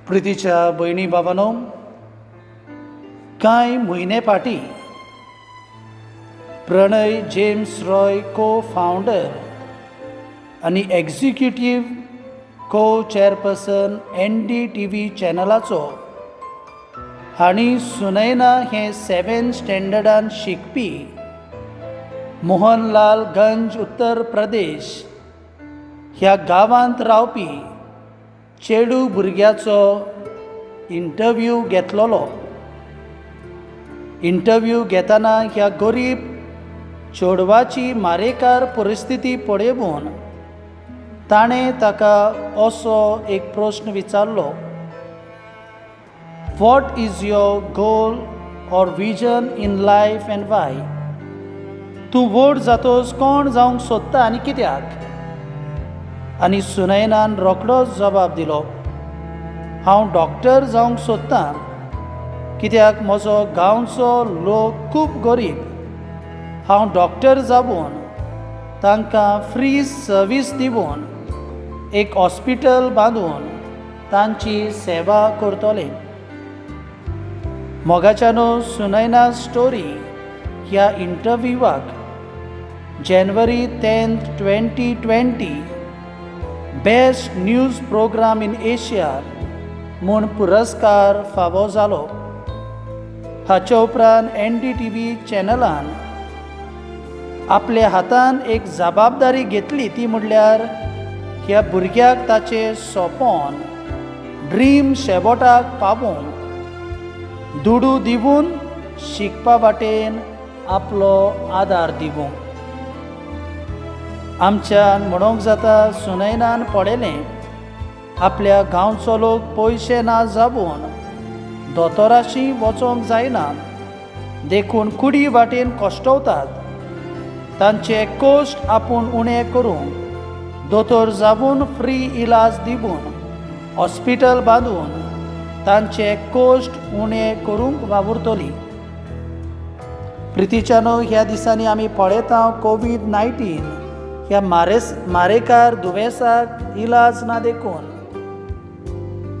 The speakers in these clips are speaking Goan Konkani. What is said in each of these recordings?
प्रितीच्या भयणी बाबानो, कांय म्हयने फाटीं प्रणय जेम्स रॉय, को फावंडर आनी एक्झिक्युटीव को चेअरपर्सन एनडीटीव्ही चॅनलाचो, हांणी सुनैना हें सेवन स्टँडर्डान शिकपी मोहनलाल गंज, उत्तर प्रदेश ह्या गांवांत रावपी चेडू भुरग्याचो इंटरव्यू घेतलेलो. इंटरव्यू घेतना ह्या गरीब चेडवाची मारेकार परिस्थिती पळोवन ताणें ताका असो एक प्रश्न विचारलो, "What is your goal or vision in life and why?" तूं व्हड जातोच कोण जावंक सोदता आनी कित्याक? आनी सुनयनान रोखडोच जबाब दिलो, हांव डॉक्टर जावंक सोदतां, कित्याक म्हजो गांवचो लोक खूब गरीब. हांव डॉक्टर जावन तांकां फ्री सर्वीस दिवन, एक हॉस्पिटल बांदून तांची सेवा करतलें. मोगाच्यानो, सुनैना स्टोरी ह्या इंटरव्यूवाक January 10, 2020 Best News Program in Asia म्हूण पुरस्कार फावो जालो. हाचे उपरांत एनडीटीव्ही चॅनलान आपल्या हातान एक जबाबदारी घेतली, ती म्हणल्यार ह्या भुरग्याक ताचें सोपोन, ड्रीम शेवटाक पावोवंक दुडू दिवन शिकपा वाटेन आपलो आदार दिवंक. आमच्यान म्हणूंक जाता, सुनैनान पळयलें आपल्या गांवचो लोक पयशे ना जावन दोतोराशी वचोंक जायना, देखून कुडी वाटेन कश्टवतात. तांचे कश्ट आपूण उणें करूंक दोतोर जावन फ्री इलाज दिवन, हॉस्पिटल बांदून तांचे कश्ट उणें करूंक वावुरतली. प्रितीच्यानो, ह्या दिसांनी आमी पळयता, कोवीड 19 ह्या मारेकार दुयेंसाक इलाज ना देखून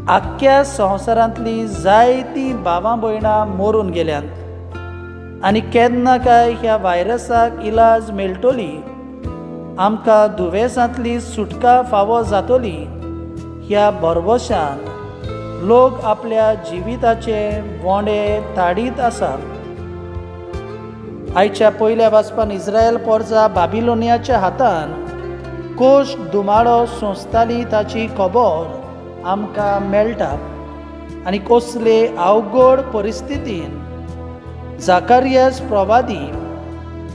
आख्ख्या संवसारांतलीं जायतीं भावां भयणां मरून गेल्यांत आनी केन्ना काय ह्या व्हायरसाक इलाज मेळटली, आमकां दुयेंसांतली सुटका फावो जातली ह्या भरवशान लोक आपल्या जिविताचे बोंडे ताडीत आसात. आयच्या पयल्या वाचपान इस्रायल पोरजा बाबिलोनियाच्या हातान कश्ट दुमाळो सोंसताली ताची खबर आमकां मेळटा आनी कसले अवघड परिस्थितीन जाकारियस प्रवादी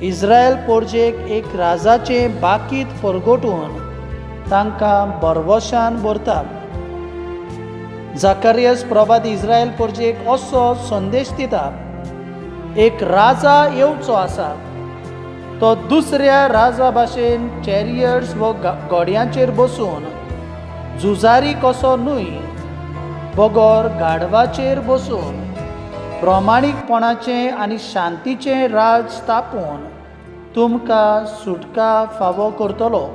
इस्रायल पोरजेक एक राजाचें बाकीत परगटून तांकां भरवशान भरता. जाकारियस प्रवादी इस्रायल पोरजेक असो संदेश दिता, एक राजा येवचो आसा, तो दुसऱ्या राजा भाशेन चॅरियट्स व घोड्यांचेर बसून झुजारी कसो न्हय, बगर गाडवाचेर बसून प्रमाणीकपणाचें आनी शांतीचें राज स्थापून तुमकां सुटका फावो करतलो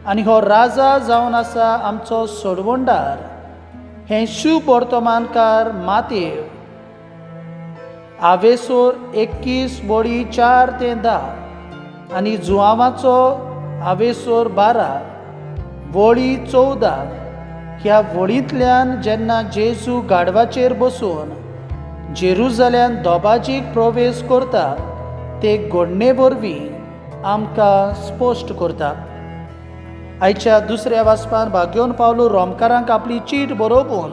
आनी हो राजा जावन आसा आमचो सोडवणदार. हें शुभ वर्तमानकार मातेव आवेसोर 21 वळी 4 ते 10 आनी जुआंवाचो आवेसोर 12 वळी 14 ह्या वळींतल्यान जेन्ना जेजू गाडवाचेर बसून जेरुजाल्यान दोबाजीक प्रवेश करता, ते घडणे वरवीं आमकां स्पश्ट करता. आयच्या दुसऱ्या वाचपान भाग्योन पावलो रोमकारांक आपली चीट बरोवन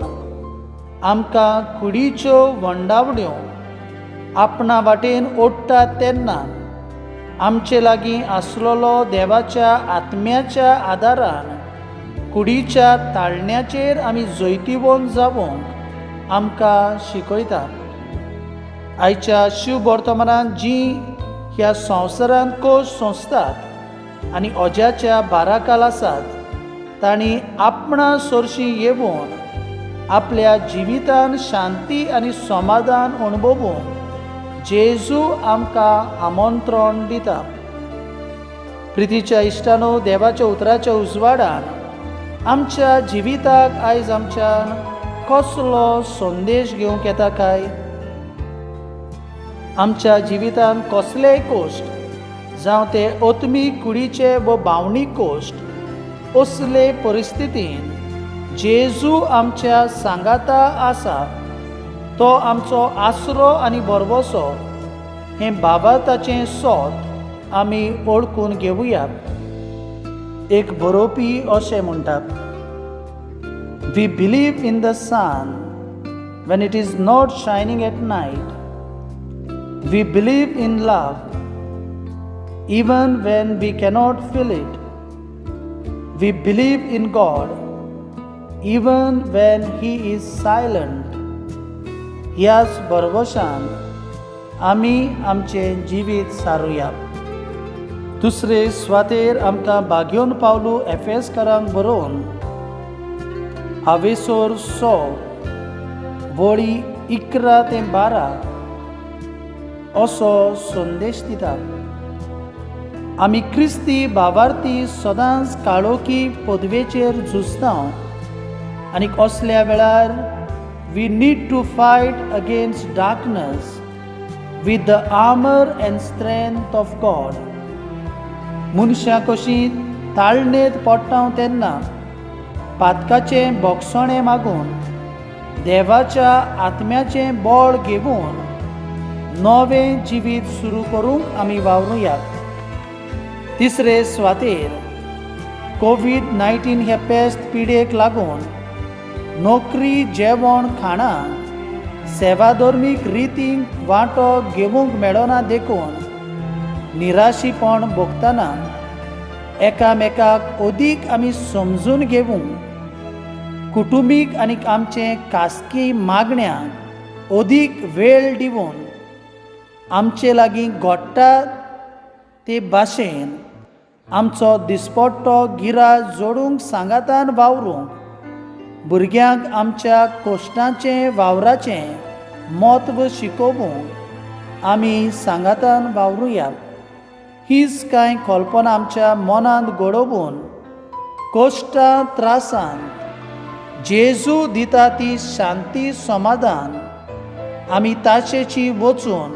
आमकां कुडीच्यो वंडावण्यो आपणा वाटेन ओडटात तेन्ना आमचे लागीं आसलेलो देवाच्या आत्म्याच्या आदारान कुडीच्या ताळण्याचेर आमी जैतिवंत जावंक आमकां शिकयता. आयच्या शिव वर्तमानान जीं ह्या संवसारांत कश्ट सोंसतात आनी अज्याच्या बाराकाल आसात, तांणी आपणा सरशी येवन आपल्या जिवितान शांती आनी समाधान अणभवूंक जेजू आमकां आमंत्रण दिता. प्रितीच्या इश्टानो, देवाच्या उतराच्या उजवाडान आमच्या जिविताक आयज आमच्यान कसलो संदेश घेवंक येता काय? आमच्या जिवितांत कसलेय कोश्ट, जावं ते आत्मीक कुडीचे व भावनीक कोश्ट, असले परिस्थितीन जेजू आमच्या सांगाता आसा. तो आमचो आसरो आनी भरवसो हें भावार्थाचें सोत आमी वळखून घेवया. एक बरोवपी अशें म्हणटा, "We believe in the sun when it is not shining at night. We believe in love even when we cannot feel it. We believe in God even when He is silent." ह्याच भरवशान आमी आमचें जिवीत सारुया. दुसरे सुवातेर आमकां भाग्योन पावलू एफेसकारांक बरोवन हावेसोर 6 वळी 11 ते 12 असो संदेश दिता. आमी क्रिस्ती भावार्थी सदांच काळोखी पदवेचेर झुजता आनी असल्या वेळार we need to fight against darkness with the armour and strength of God. मनशां कशीं ताळणेंत पडटा तेन्ना पातकाचें भोगसणें मागून देवाच्या आत्म्याचें बळ घेवन नवें जिवीत सुरू करूंक आमी वावरुया. तिसरे सुवातेर कोवीड 19 ह्या पेस्त पिडेक लागून नोकरी, जेवण खाणां, सेवाधर्मीक रितींक वांटो घेवंक मेळना देखून निराशीपण भोगतना एकामेकाक अदीक आमी समजून घेवंक, कुटुंबीक आनी आमचे खासगी मागण्यांक अदीक वेळ दिवन आमचे लागीं घडटा ते भाशेन आमचो दिसपट्टो गिरास जोडूंक सांगातान वावरूंक, भुरग्यांक आमच्या कश्टांचें वावराचें म्हत्व शिकोवंक आमी सांगातान वावरुया. हीच कांय कल्पना आमच्या मनांत घडोवन कश्टां त्रासांत जेजू दिता ती शांती समाधान आमी ताचेची वचून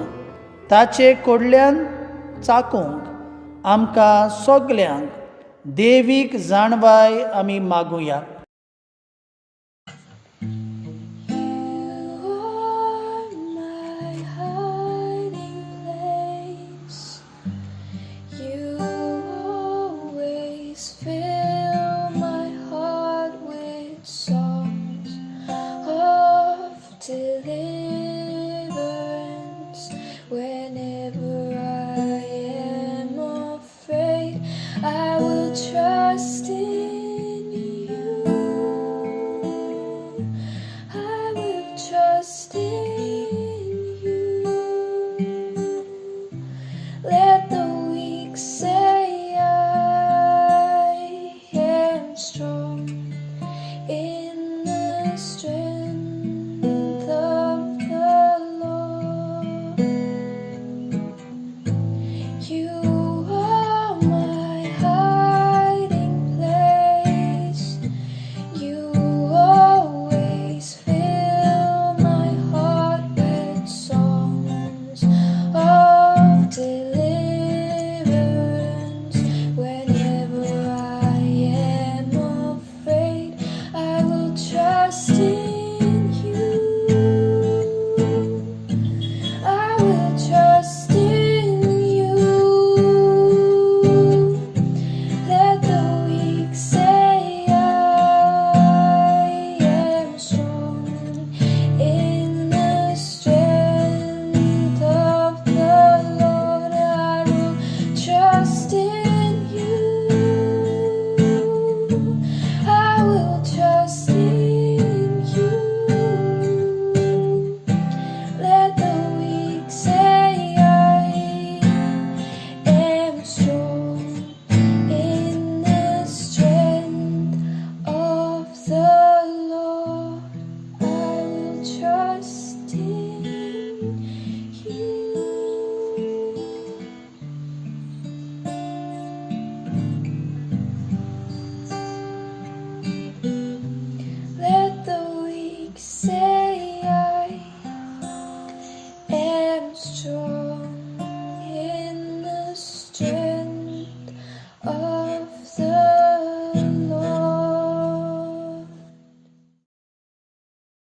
ताचे कडल्यान चाकूंक आमकां सगल्यांक देवीक जाणवाय आमी मागुया. You are my hiding place. You always fill my heart with songs of deliverance. Whenever I am afraid, I will trust in you. I will trust in you. Let the weak say, "I am strong in the strength of the Lord." You are my hiding place. strong.